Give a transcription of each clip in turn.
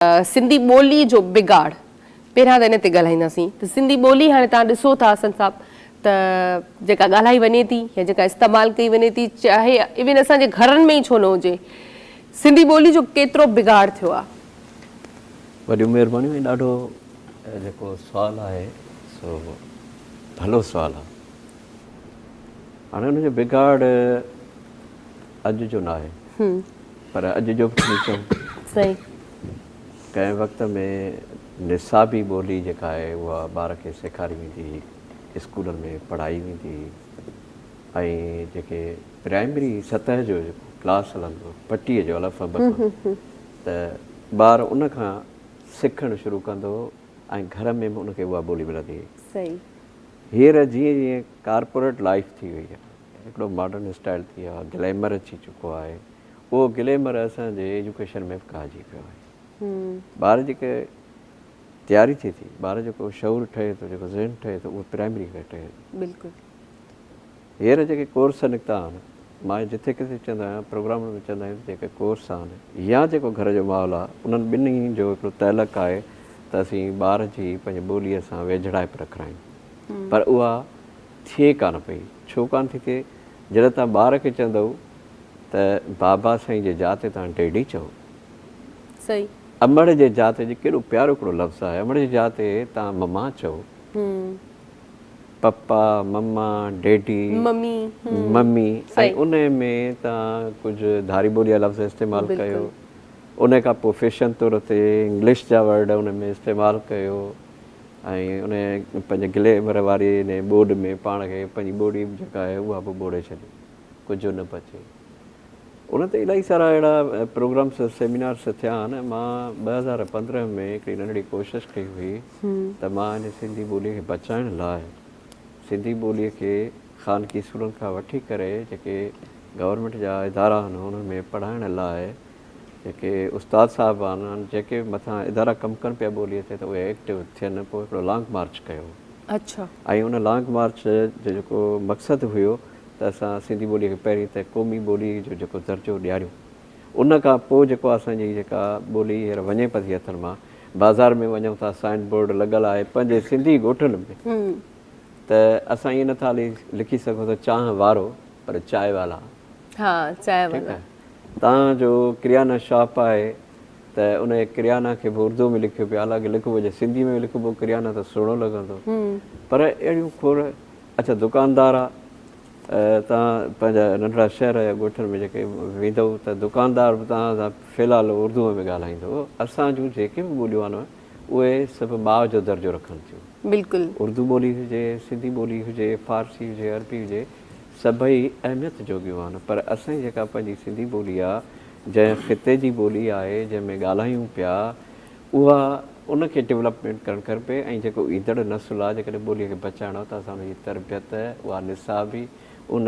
سنڌي ٻولي جو بگاڙ، پهريان ته ان تي ڳالهائينداسين ته سنڌي ٻولي هاڻي توهان ڏسو ٿا حسن صاحب ته جيڪا ڳالهائي وڃي ٿي يا جيڪا استعمال ڪئي وڃي ٿي چاهي ايون اسان جي گهرن ۾ ئي ڇو نه هجي سنڌي ٻولي جو ڪيترو بگاڙ ٿيو آهي. وڏيون مهربانيون ۽ ڏاڍو جيڪو سوال آهي سو ڀلو سوال آهي. هاڻي ان جو بگاڙ اڄ جو ناهي پر اڄ جو به کڻي چئون. صحيح. ڪنهن وقت ۾ نصابي ٻولي جيڪا آهي اها ٻار کي سيکاري ويندي هئي، اسڪولن ۾ پڙهائي ويندي هئي ۽ جيڪي پرائمري سطح جو جيڪو ڪلاس هلندو هو پٽيء جو الف ب کان ته ٻار ان کان سکڻ شروع ڪندو هو ۽ گهر ۾ به ان کي اها ٻولي ملندي هئي. صحيح. هينئر جيئن جيئن ڪارپوريٽ لائيف ٿي وئي آهي، هڪڙو ماڊرن اسٽائيل ٿي ويو آهي، گليمر اچي چڪو آهي، اهو گليمر اسان جي ايجوڪيشن ۾ به ڪاهجي پيو آهي. ٻار جيڪي تياري ٿئي ٿي، ٻار جيڪو شعور ٺهي ٿو، جيڪو ذهن ٺهي ٿو، اهو پرائمري کان ٺهي ٿو. بلڪل. هينئر جيڪي ڪورس نڪتا آهن، مان جٿي ڪٿي چوندو آهيان، پروگرامن ۾ چوندا آهيون ته جيڪي ڪورس آهن يا جيڪو گهر جو ماحول آهي، انهن ٻنهي جو هڪڙو تعلق آهي ته اسين ٻار جي پنهنجي ٻوليء سان ويجهڙائپ رکرايون. پر اها ٿئي ڪانه پئي. ڇو ڪانه ٿي ٿئي؟ جڏهن توهان ٻار کي چوندؤ ته بابا سائين جي جاء تي توهان ڊيڊي چئو. صحيح. امڙ جي جاء تي ڪيڏو پيارو هڪڙو لفظ آهي، امڙ جي جاء تي توهان مما چئو. پپا، مما، ڊيڊي، ممي، ممي ۽ ان ۾ توهان ڪجهه ڌاري ٻولي جا لفظ استعمال ڪيو. ان کان پوء فيشن طور تي انگلش جا ورڊ ان ۾ استعمال ڪيو ۽ ان پنهنجي گليمر واري ان ٻوڏ ۾ پاڻ کي پنهنجي ٻوڙي به جيڪا آهي اها به ٻوڙي ڇڏي ڪجهه نه بچي. ان تي الاهي سارا اهڙا پروگرامس سيمينارس ٿيا آهن. مان 2015 ۾ هڪڙي ننڍڙي ڪوشش ڪئي هئي ته مان هن سنڌي ٻولي کي بچائڻ لاء سنڌي ٻولي کي خانگي اسڪولن کان وٺي ڪري جيڪي گورنمينٽ جا ادارا آهن انهن ۾ پڙهائڻ لاء جيڪي استاد صاحب آهن جيڪي به مٿان ادارا ڪم ڪن پيا ٻولي تي ته اهي ايڪٽو ٿين پوء هڪڙو لانگ مارچ ڪيو ۽ ان لانگ مارچ جو جيڪو مقصد هيو ته اسان سنڌي ٻولي کي پهرين ته قومي ٻولي جو جيڪو درجو ڏياريون ان کان پوء جيڪو اسان جي جيڪا ٻولي هينئر وڃي پئي ٿي هٿن مان بازار ۾ وڃون ٿا سائن بورڊ لڳل آهي پنهنجي سنڌي ڳوٺن ۾ ته اسان ائين نٿا لکي سگهون ته چانهه وارو پر چائي والا. ها چائي والا. تان جو ڪريانا شاپ آهي ته ان ڪريانا کي به اردو ۾ لکيو پيو حالانڪه لکبو جي سنڌي ۾ لکبو ڪريانا ته سهڻو لڳندو پر اهڙيون کوڙ اڇا دڪاندار آ تان پنهنجا ننڍڙا شهر يا ڳوٺن ۾ جيڪي ويندؤ ته دڪاندار به توهان سان في الحال اردو ۾ ڳالهائيندو اسان جون جيڪي به ٻوليون آهن اهي سڀ ماء جو درجو رکن ٿيون. بلڪل. اردو ٻولي هجي، سنڌي ٻولي هجي، فارسي هجي، عربي هجي سڀئي اهميت جوڳيون آهن پر اسان جي جيڪا پنهنجي سنڌي ٻولي آ جنهن خطي جي ٻولي آهي جنهن ۾ ڳالهايون پيا اها ان کي ڊولپمينٽ ڪرڻ کپي ۽ جيڪو ايندڙ نسل آ جيڪڏهن ٻولي کي بچائڻو آ ته اسان ان جي تربيت اها نصابي ان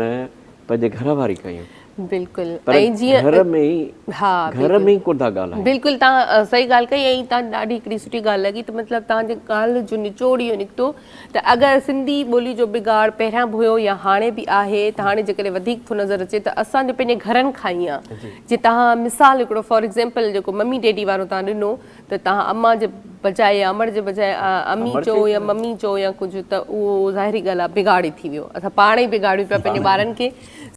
پنهنجي گهر واري ڪيون. بلڪل پر ۽ جيئن گهر ۾ ئي ها گهر ۾ ئي ڪونه ٿا ڳالهايون. بلڪل توهان صحيح ڳالهه ڪئي ۽ توهان ڏاڍي هڪڙي سٺي ڳالهه لڳي ته مطلب توهان جي ڳالهه جو نچوڙ اهو نڪتو ته اگر سنڌي ٻولي جو بگاڙ پهريان به هيو يا هاڻي به آهي ته هاڻي جيڪڏهن وڌيڪ ٿو نظر اچي ته اسان جو پنهنجي گهرن کان ئي آهي جي توهان مثال هڪڙو فار ايگزيمپل جيڪو ممي ڊيڊي وارو توهان ڏنو ته توهان امان جي بجاء يا امڙ جي بجاء امي چئو يا ممي چئو يا ڪجهه ته اهو ظاهري ڳالهه آهي بگاڙ ئي ٿي ويو اسان پاڻ ئي بگاڙيون پيا پنهنجي ٻارن کي